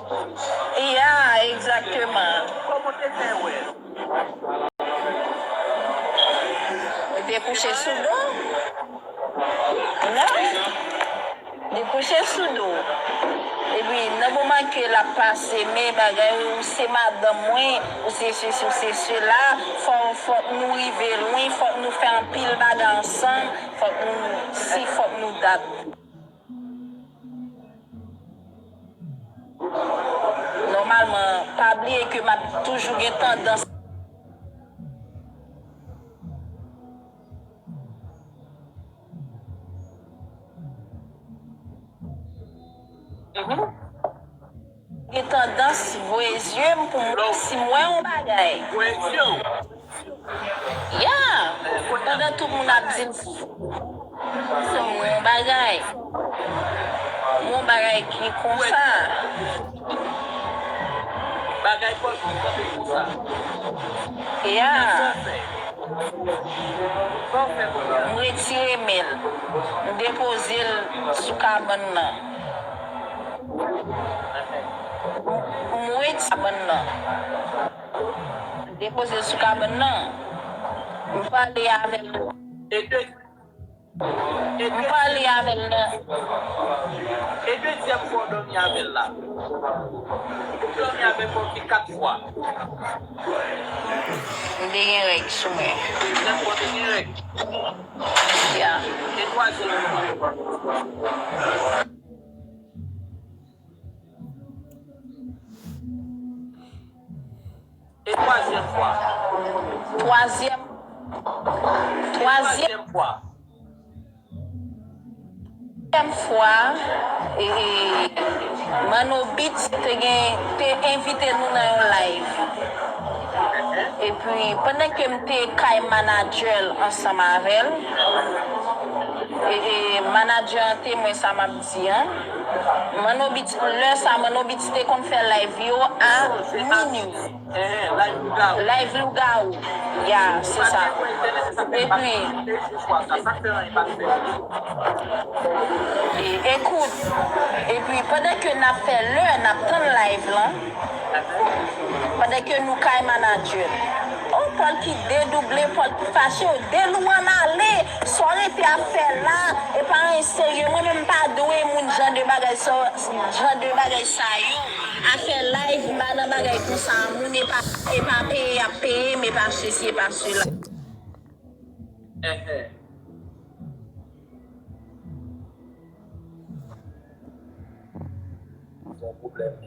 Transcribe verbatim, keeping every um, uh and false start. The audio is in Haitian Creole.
Ya, egzakteman. Kòman w te fè wè? Li te kouche sou do. Non. Li kouche sou do. Epi, nan moman ke l ap pase, men bagay, ou se madanm mwen, ou se sesi, ou se sela, fò, fòk nou rive lwen, fòk nou fè anpil bagay ansanm, fòk nou si, fòk nou dat. Nòmalman, pa bliye ke m ap toujou gen tandans. Mhm. Gen tandans voye zye m pou m wè si m wè yon bagay. Voye zye w. Ya! Pandan tout moun ap di m, m wè yon bagay. M wè yon bagay ki konsa. Bagay pa w ki kanpe konsa. Ya! Sa w fè? Sa w fè kounye a? M retire men l. M depoze l sou kabann nan. M retire kabann nan. M depoze l sou kabann nan. M pale avè l. E de, e de, m pale avè l nan. E dezyèm fwa w dòmi avè l la? Ou dòmi avè l kòmsi kat fwa? M te gen règ sou mwen. Dezyèm fwa w te gen règ? Ya. E twazyèm fwa? E twazyèm fwa? Twazyèm, twazyèm, twazyèm fwa. Twazyèm fwa, e, e, Manno Beats te gen, te envite nou nan yon live. Epi, pandan ke m te kay manadjè l ansanm avè l, e, e, manadjè an temwen sa m ap di an. Manno Beats, lè sa, Manno Beats te konn fè live yo a minui. Live lougawou. Ya, se sa. Epi, e, ekout, epi pandan ke n ap fè lè, n ap tann live lan, pandan ke nou kay manadjè, o, Paul ki dedouble, Paul ki fache, o, Delou ann ale, sa w rete ap fè la, e pa anyen serye, mwen menm m pa dwe moun jan de bagay sa, jan de bagay sa yo. Afè live, m pa nan bagay konsa. Moun e pa, e pa peye, y ap peye m, e pa sesi, e pa sela. Enhen. Bon pwoblèm.